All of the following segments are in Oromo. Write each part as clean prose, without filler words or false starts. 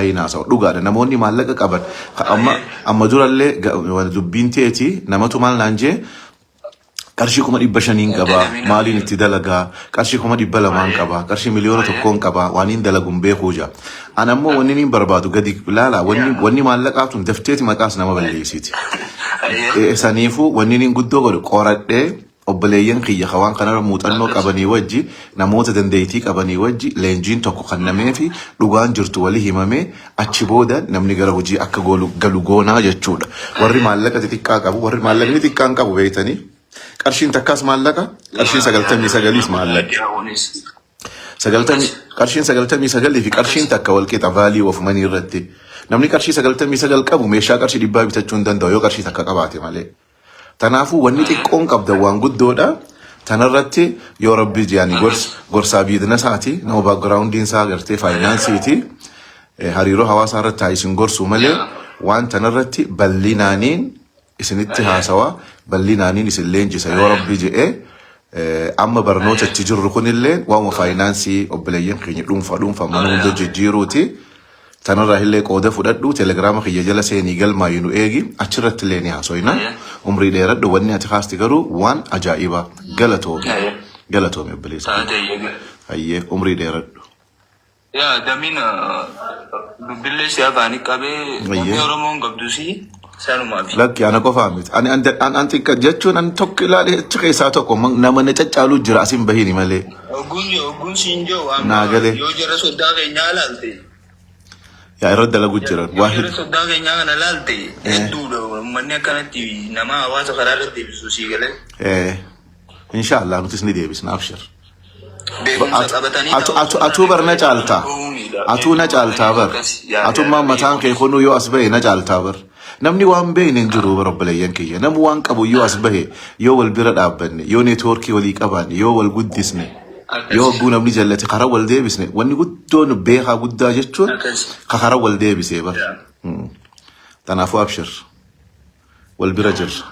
Hin haasawa. Dhugaadha, namoonni maallaqa qaban amma amma durallee dubbiin teeti namatu maal naan jee, qarshii 500,000 qabaa, maaliin itti dalagaa? Qarshii 200,000 qabaa, qarshii 1,000,000 qabaa, waan hin dalagu hin beekuu jaa. Ana ammoo wanni niin barbaadu gadi ilaala, wanni maallaqaa tun dafteeti maqaas nama balleessiti. Saniifuu wanni niin guddoo godhu qoradhee obboleeyyan kiyya ka waan kanarra muuxannoo qabanii wajji, namoota dandeettii qabanii wajji leenjiin tokko kennameefi, dhugaan jirtu wali himamee, achi booda namni gara hojii akka galu goonaa jechuudha. Warri maallaqa xixiqqaa qabu, warri maallaqni xiqqaan qabu beektanii, qarshiin takkaas maallaqa, qarshiin 99s maallaqa. Sagaltamii qarshiin 99 fi qarshiin takka wal qixa value of money irratti. Namni qarshii 99 qabu meeshaa qarshii 100 bitachuu hin danda'u yoo qarshii takka qabaate malee. Tanaafuu wanni xiqqoon qabdan waan guddoodha. Tanarratti yoo rabbi ji'anii gorsaa businessaati, nama backgroundiin isaa gartee financeiiti, hariiroo hawaasaa irratti haa isin gorsuu malee, waan tanarratti bal'inaaniin isinitti haasawaa, bal'inaaniin isin leenjisa yoo rabbi je'ee. Amma barnoota itti jirru kunillee waanuma finance obboleeyyan keenya dhuunfaa dhuunfaa mana hunda jijjiiruuti. Tanarraa illee qooda fudhadhu, Telegrama kiyya jala seenii galmaayi, nu eegi, achirratti illee ni haasoyna. Umrii dheeradhu. Wanni ati kaasti garuu waan ajaa'ibaa, galatoomi. Galatoomi, obboleessa kiyya. Hayyee, umrii dheeradhu. Yaa damiin dubbillee si afaanii qabee wanni Oromoon qabdusi sanumaaf. Lakki, ana qofaa miti. Ani an an an xiqqa jechuun an tokko ilaalee achi keessaa tokko nama na caccaalu jira asin bahini malee. Ogguun siin jiru amma Naa galee. yoo jara soddaa keenyaa ilaalte Yaa, irra dalagu jiran. Yoo Waa jara soddaa keenyaa kana ilaalte, hedduudha uummanni akkanatti nama hawaasa karaa irra deebisu, sii galee. Inshaallah nutis ni deebisna, abshir. Beekumsa qabatanii Atuu bar na caaltaa. Atuu na caaltaa bar. Atummaan mataan kee kunuu yoo as bahe na caaltaa bar. Namni waan beekne hin jiru bar, obboleeyyan kiyya. Namni waan qabu yoo as bahe, yoo wal bira dhaabbanne, yoo networkii walii qabaanne, yoo wal guddisne, yoo hogguu namni jallate karaa wal deebisne, wanni guddoon beekaa guddaa jechuun ka karaa wal deebisee bar. Kanaafuu abshir. Wal bira jirra.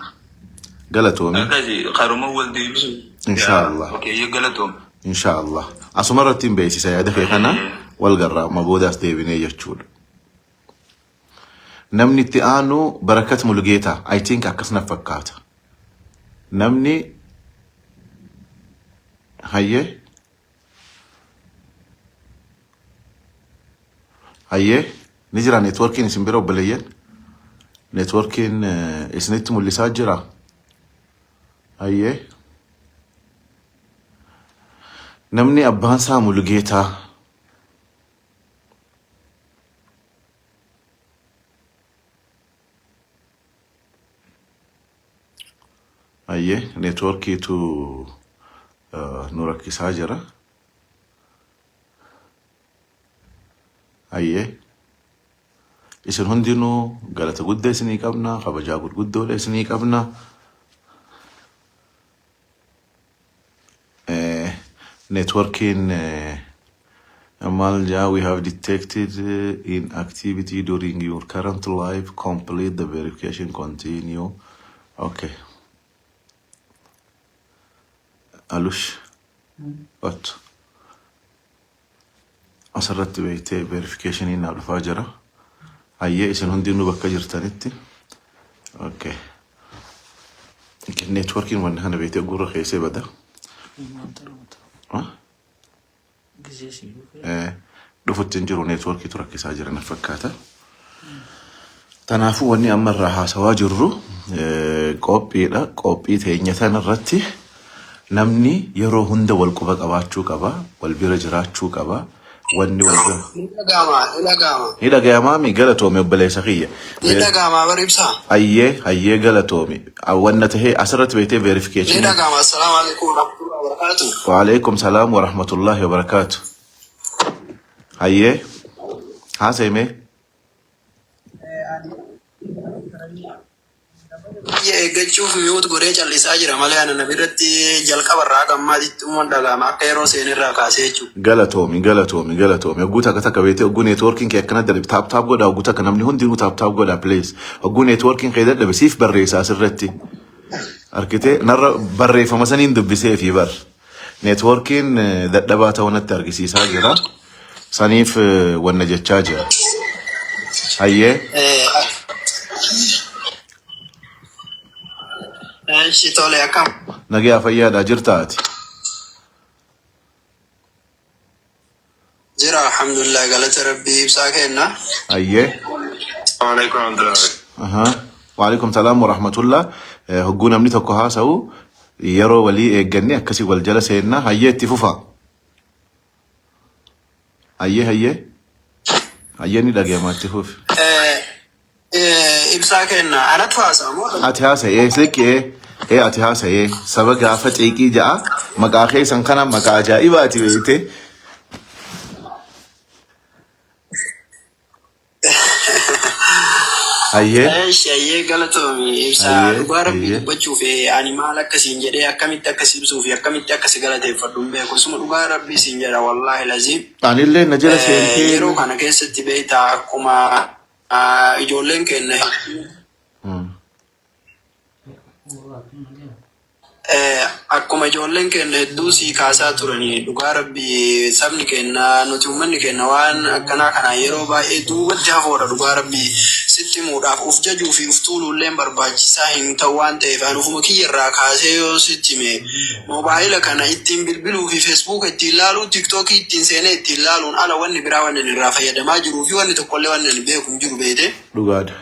Galatoomi. Akkasi, karuma wal deebisu. Inshaallah. Okay, galatoom. Inshaallah. Asuma irratti hin beeksisa yaada kee kana, wal garraa amma boodaas deebinee jechuudha. Namni itti aanu Barakat Mulgeetaa. I think akkas na fakkaata. Namni hayyee hayyee ni jira. Networkiin isin bira, obboleeyyan? Networkiin isinitti mul'isaa jira. Hayyee, namni abbaan isaa Mulgeetaa. Hayyee, networkiitu nu rakkisaa jira. Hayyee, isin hundinuu galata guddaa isinii qabna, kabajaa gurguddoodha isinii qabna. Networkiin maal jaa? "We have detected inactivity during your current live. Complete the verification, continue." Okay, alush what asirratti beektee verificationii naa dhufaa jira. Hayyee, isin hundinuu bakka jirtanitti, okay, networkiin wanni kana beektee gurra keessee bada. Huh? Dhufutti hin jiru, networkiitu rakkisaa jira na fakkaata. Kanaafuu wanni amma irraa haasawaa jirru qophiidha. Qophii teenya tana irratti namni yeroo hunda wal quba qabaachuu qaba, wal bira jiraachuu qaba. Wanni wal bira. Ni dhaga'ama, ni dhaga'ama. Ni dhagayamaami, galatoomi obboleessa kiyya. Ni dhaga'ama bar, ibsaa. Hayyee hayyee, galatoomi. Wanna tahee asirratti beektee Ni verification. dhaga'ama. Assalaamu alaikum warahmatullahi wabarakatuh. Waalaikum salaam wa rahmatullahi wa barakaatu. Hayyee, haasa'ime. Biyya eeggachuuf mute godhee callisaa jira malee ana na biratti jalqaba irraa haga ammaatitti uuman dhaga'ama, akka yeroo seenirraa kaasee jechuudha. Galatoomi, galatoomi, galatoomi. Hogguu takka takka beektee, hogguu networkiin kee akkana dadhabe, tap tap godhaa. Hogguu takka namni hundinuu tap tap godhaa, please. Hogguu networkiin kee dadhabe siif barreessa asirratti. Argitee, narra barreeffama saniin dubbisee fi bar. Networkiin dadhabaa ta'uu natti argisiisaa jira. Saniif wanna jechaa jira. Hayyee. Eshi tole akkam. Nagayaa fayyaadhaa jirta ati? Jira alhamdulillah galata rabbii ibsaa kenna. Hayyee. Waalaikum warahmatullahi. Aha. Waalaikum salaam wa rahmatullah. Hogguu namni tokko haasa'u yeroo walii eegganne akkasii wal jala seenna. Hayyee itti fufa. Hayyee hayyee. Hayyee ni dhaga'ama itti fufi. Ibsaa kenna. Anatu haasa'a moo? Ati haasa'ee silkii ee ati haasa'ee saba gaafa xiiqii ja'a maqaa keessan kana maqaa ajaa'ibaati beekte. Hayyee. Eshi hayyee galatoomi ibsaa Hayyee dhugaa rabbii hayyee. dubbachuuf ani maal akkasiin jedhee akkamitti akkas ibsuu fi akkamitti akkasi galateeffadhu hin beeku. Suma dhugaa rabbii siin jedha wallaahi laziim. Anillee na jala seentee. Yeroo kana keessatti beektaa akkuma ijoolleen keenya akkuma ijoolleen keenya hedduu sii kaasaa turanii dhugaa rabbii sabni keenya nuti uummanni keenya waan akkanaa kanaan yeroo baay'ee duubatti hafoodha dhugaa rabbii sitti himuudhaaf uf jajuu fi uf tuuluulleen barbaachisaa hin ta'u waan ta'eef ani ufuma kiyyarraa kaasee yoo sitti hime moobaayila kana ittiin bilbiluu fi feesbuuka ittiin laaluu tiiktookii ittiin seenee ittiin laaluun ala wanni biraa wanni ani irraa fayyadamaa jiruu fi wanni tokkollee wanni ani beeku hin jiru beekte. Dhugaadha.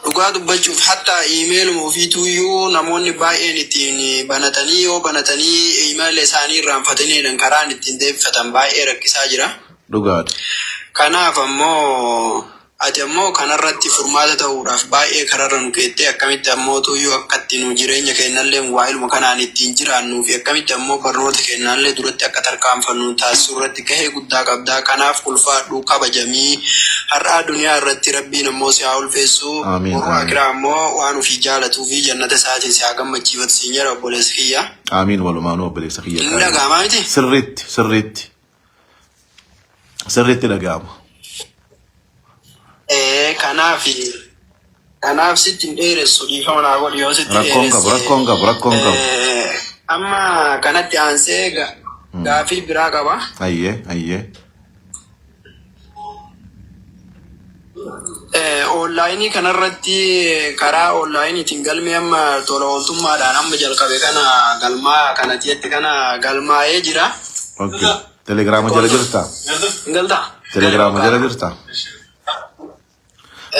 Dhugaa dubbachuuf hatta iimeeluma ofiituyyuu namoonni baay'een ittiin banatanii yoo banatanii iimeela isaanii irraanfatanii karaan ittiin deebifatan baay'ee rakkisaa jira. Dhugaadha. Kanaaf ammoo ati ammoo kanarratti furmaata ta'uudhaaf baay'ee kararra nu keettee akkamitti ammoo tuyyuu akka itti nu jireenya keenyallee waa'iluma kanaan ittiin jiraannuu fi akkamitti ammoo barnoota keenyallee duratti akka tarkaanfannu taasisuu irratti gahee guddaa qabdaa. Kanaaf ulfaadhu kabajamii har'aa duniyaa irratti rabbiin ammoo si haa ulfeessu. Amiin Boruu amiin. akiraa ammoo waan ofii jaalatuu fi jannata isaatiin si haa gammachiifatu siin jedha obboleessi kiyya. Amiin walumaanuu obboleessa kiyya Inni qaalii. dhaga'amaa miti? Sirriitti sirriitti sirriitti dhaga'ama. Kanaaf sitti hin dheeressu dhiifama naa godhi yoo sitti Rakkoon qabu dheeresse. rakkoon qabu rakkoon qabu. Amma kanatti aansee gaafii biraa qaba. Hayyee hayyee. Onlaayinii kanarratti karaa onlaayiniitiin galmee amma tola ooltummaadhaan amma jalqabe kana galmaa kana jetti kana galmaa'ee jira. Okay. Telegiraama jala jirtaa? Galtaa? Telegiraama jala jirtaa?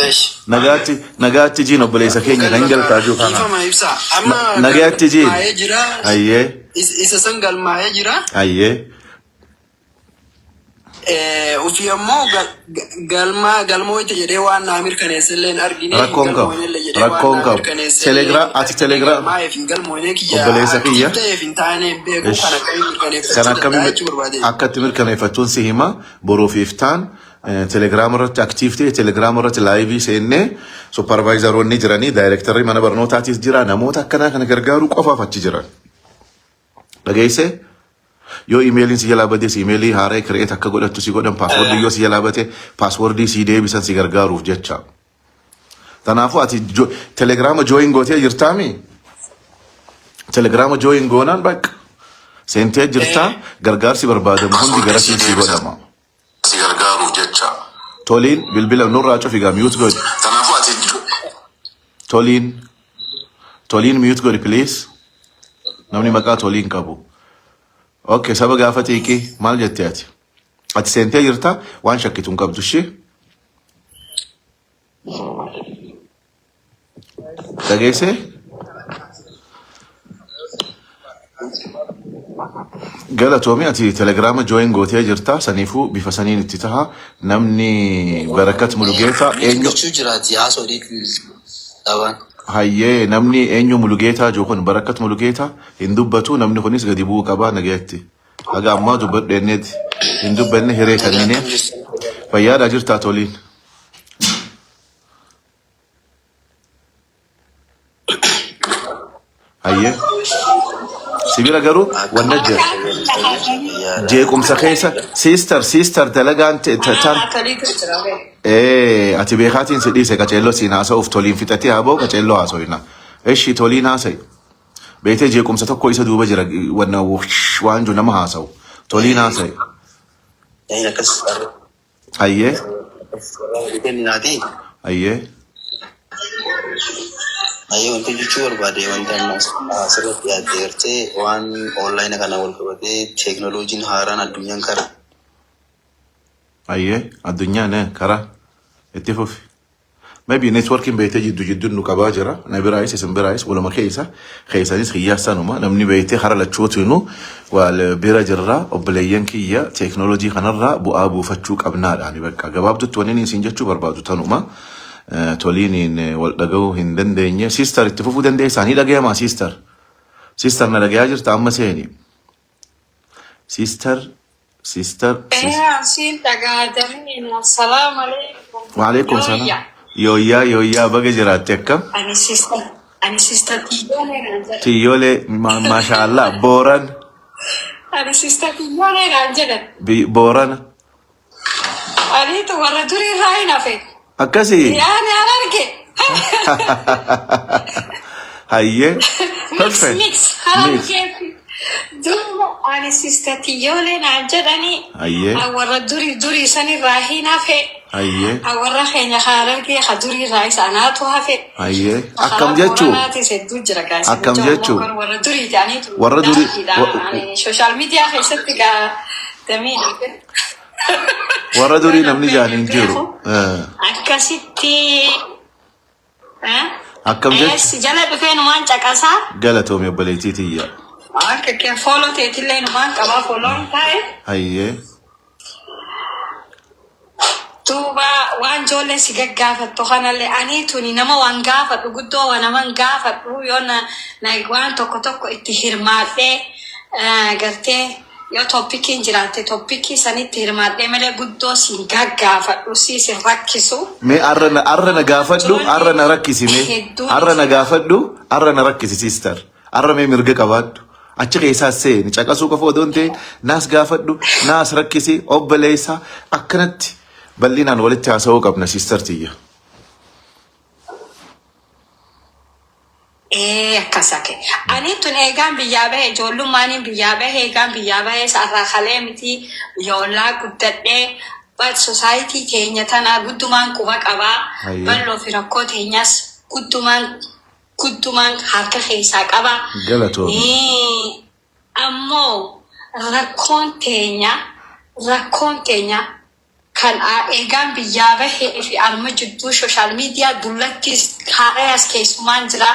Eesh. Nagaatti nagaatti jiin obboleessa keenya kan galtaa jiru kana. Dhiifama ibsaa. Amma Nagaatti jiin. galmaa'ee jira. Hayyee Isa san galmaa'ee jira. hayyee. Ofii ammoo galmaa galmooyte jedhee waan naa mirkaneesse illee hin argine hin Rakkoon qabu. galmooyne illee jedhee waan Rakkoon naa qabu. mirkaneesse illee Telegram hin ati argine telegram galmaa'eef hin galmooyne kiyya obboleessa kiyya. aktiif ta'eef hin taane hin beeku Ish. kan akkamiin Kan mirkaneeffachuu danda'a akkamiin jechuu barbaade. akka itti mirkaneeffattuun si hima boruuf iftaan telegiraama irratti aktiif ta'e telegiraama irratti laayivii seennee supparvaayizaroonni jiranii daayirektarri mana barnootaatis jira namoota akkanaa kana gargaaruu qofaaf achi jiran. Dhageessee yoo imeeliin si jalaa badees imeelii haaraa kireet akka godhattu si godhan paaswordii yoo si jalaa bate paaswordii si deebisan si gargaaruuf jecha. Kanaafuu ati telegiraama jooyin gootee jirtaami? Telegiraama jooyin goonaan bakka seentee jirtaa gargaarsi barbaadamu hundi garasiin si godhama. Si gargaaruuf jecha. Toliin bilbila nurraa cufi gaa mute godhi. Kanaafuu ati Toliin toliin mute godhi please. Namni maqaa toliin qabu. Okay, saba gaafa xiiqii maal jette ati? Ati seentee jirta waan shakkitu hin qabdu ishee. Dhageessee? Galatoomi ati telegiraama jooyin gootee jirta saniifuu bifa saniin itti taha namni Barakat Mulugeetaa eenyu Gochuu jiraati haasoo dhaban. Hayyee namni eenyu Mulugeetaa jiru kun Barakat Mulugeetaa hin dubbatu namni kunis gadi bu'uu qabaa nagayetti. Haga ammaa dubbadhu enneeti hin dubbanne hiree kannine fayyaadhaa jirtaa toliin. Hayyee sibira garuu wanna jira jeequmsa keessa siistar siistar dalagaan tan ati beekaatiin si dhiise qaceelloo siin haasa'uuf toliin fixatee haboo qaceelloo haasa'ina. Eshi toliin haasa'i. Beetee jeequmsa tokko isa duuba jira wanna waan jiru nama haasa'u. Toliin haasa'i. Hayyee. Kenninaati. Hayyee. Hayyee wanti jechuu barbaade wanta amma asirratti dhiyaatte gartee waan online kana wal qabatee teeknooloojiin haaraan addunyaan karaa Hayyee addunyaan karaa itti fufi. Maybe networkiin beektee jiddu jidduun nu qabaa jira. Na biraayis isin biraayis waluma keessa keessanis kiyyaa sanuma namni beektee hara lachuutinuu wal bira jirra. Obboleeyyan kiyya, teeknooloojii kanarraa bu'aa buufachuu qabnaadhaan bakka gabaabdutti wanni isin jechuu barbaadu tanuma. Toliiniin wal dhaga'uu hin dandeenye. Sister, itti fufuu dandeessaa? Ni dhagayamaa, sister? Sister, na dhagayaa jirta? Amma seeni. Sister, sister. Siin dhagaadamiin, assalaamu alaikum. Waalaikum salaam. Yooyya. Yooyyaa, yooyyaa, baga jiraatte. Akkam? Ani sister Tiyyoolee naan jedhan. Tiyyoolee, maashaallah, Booran. Ani sister Tiyyoolee naan jedhan. Boorana. Aniitu warra durii irraa hin hafe. Akkasii. Yaani an arge. Hayyee. Mix. Perfect. Mix. Haala Mix. keetti. Duuba ani sister Tiyyoolee naan jedhanii. Hayyee. Warra durii durii sanirraa hin hafe. Hayyee. Warra keenya kan argee ka durii irraa isa anaatu hafe. Hayyee. Akkam jechuu? Booranaatis hedduu jira gaazexaa. Akkam jechuu? Warra durii ta'aniitu. Warra durii- Social media keessatti gaa damee. Warra durii namni jaan hin jiru. Akkasitti. Akkam jechu? Si jala dhufee numaan caqasaa. Galatoomi, obboleettii tiyya. Akka kee follow teetillee numaan qabaa, follown taa'e. Hayyee. Duuba waan ijoolleen si gaggaafattu kanallee ani tuni nama waan gaafadhu guddoo waan naman gaafadhu yoo na waan tokko tokko itti hirmaadhee gartee yoo topiciin jiraatte topicii sanitti hirmaadhee malee guddoo si gaggaafadhu si si rakkisu. Mee arra na gaafadhu, arra na rakkisi mee. Hedduu Arra na gaafadhu, arra na rakkisi, sister. Arra mee mirga qabaadhu. Achi keessaa seeni caqasuu qofa odoo hin ta'in naas gaafadhu, naas rakkisi, obboleessa akkanatti bal'inaan walitti haasa'uu qabna, sister tiyya. Ee, akkas ake. Ani tun eegaan biyyaa bahe, ijoollummaaniin biyyaa bahe, eegaan biyyaa bahe sarraa kalee miti biyya ollaa guddadhee, but society keenya tana guddumaan quba qabaa. Hayyee. Bal'oo fi rakkoo teenyas guddumaan guddumaan harka keessaa qaba. Galatoomi. Ammoo rakkoon teenya kan eegaan biyyaa bahee fi arma jidduu social media dullattis haaraas keessumaan jira.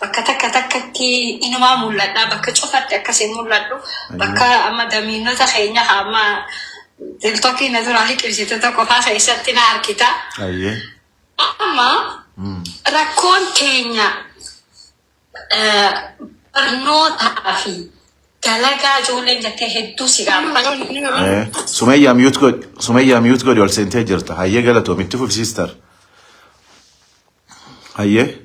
Bakka takka takkatti inumaa mul'adha. Bakka cufatti akkasiin mul'adhu. Bakka amma damiinota keenya amma TikTokii na duraa liqimsite tokko faa keessatti na argita. Hayyee. Amma rakkoon teenya barnootaa fi dalagaa ijoolleen jettee hedduu si gaafata. Sumayyaa, mute godhi. Sumayyaa, mute godhi, ol seentee jirta. Hayyee, galatoomi, itti fufi, sister. Hayyee.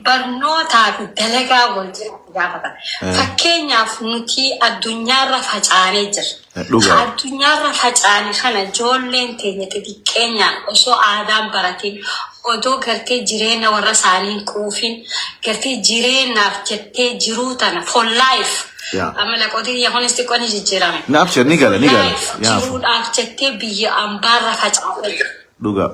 Barnootaa fi dalagaa wal jira gaafatan. Fakkeenyaaf nuti addunyaarra facaanee jirra. Dhugaa. Addunyaarra facaane kana ijoolleen teenya xixiqqeenyaan osoo aadaan baratin, odoo gartee jireenya warra isaanii hin quufin, gartee jireenyaaf jettee jiruu tana for life. Amma laqootii kiyya kunis xiqqoo ni jijjiirame. Naaf ni gala, ni gala. Life Yaafu. jiruudhaaf jettee biyya ambaarra facaatee jirti. Dhugaa.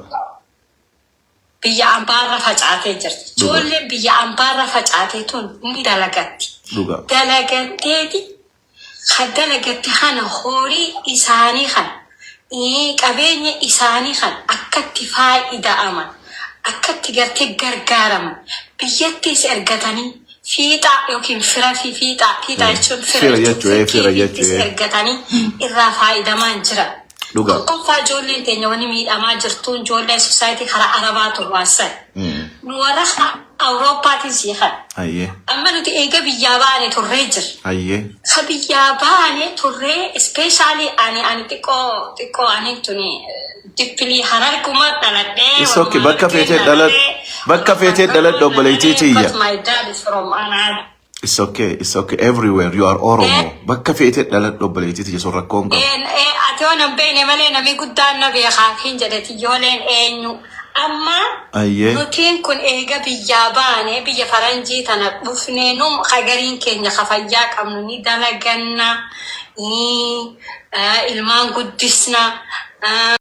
Biyya ambaarra facaatee jirti. Dhugaa. Ijoolleen biyya ambaarra facaatee tun ni dalagatti. Dhugaa. Dalagatteeti kan dalagatte kana horii isaanii kan qabeenya isaanii kan akkatti faayida'aman, akkatti gartee gargaaraman, biyyattis ergatanii fiixaa yookiin fira fi fiixaa, fiixaa jechuun fira Fira jechuun jechuu, fira firkii jechuu. ergatanii irraa faayidamaan jiran. Dhugaa. Tokkoffaa ijoolleen teenya wanni miidhamaa jirtuun ijoolleen society karaa Arabaa turwaasan. Nu warra Awurooppaatiin sii kan. Hayyee. Amma nuti eega biyyaa baane turree jirra. Hayyee. Ka biyyaa baane turree, especially ani xiqqoo xiqqoo ani tuni dippilii Hararguma dhaladhee. It's okay. Bakka feetee dhaladhu. Bakka feetee dhaladhu, obboleettii tiyya. But my dad is from Anad. It's okay. It's okay. Everywhere you are Oromo. Bakka feetee dhaladhu, obboleettii tiyya, sun rakkoon qabu. Ati yoo nan beekne malee namni guddaan na beekaa hin jedhe tiyyooleen eenyu. Amma Ayyee. nutiin kun eega biyyaa baane biyya faranjii tana dhufnee nu hagariin keenya ka fayyaa qabnu ni dalaganna. Ilmaan guddisna.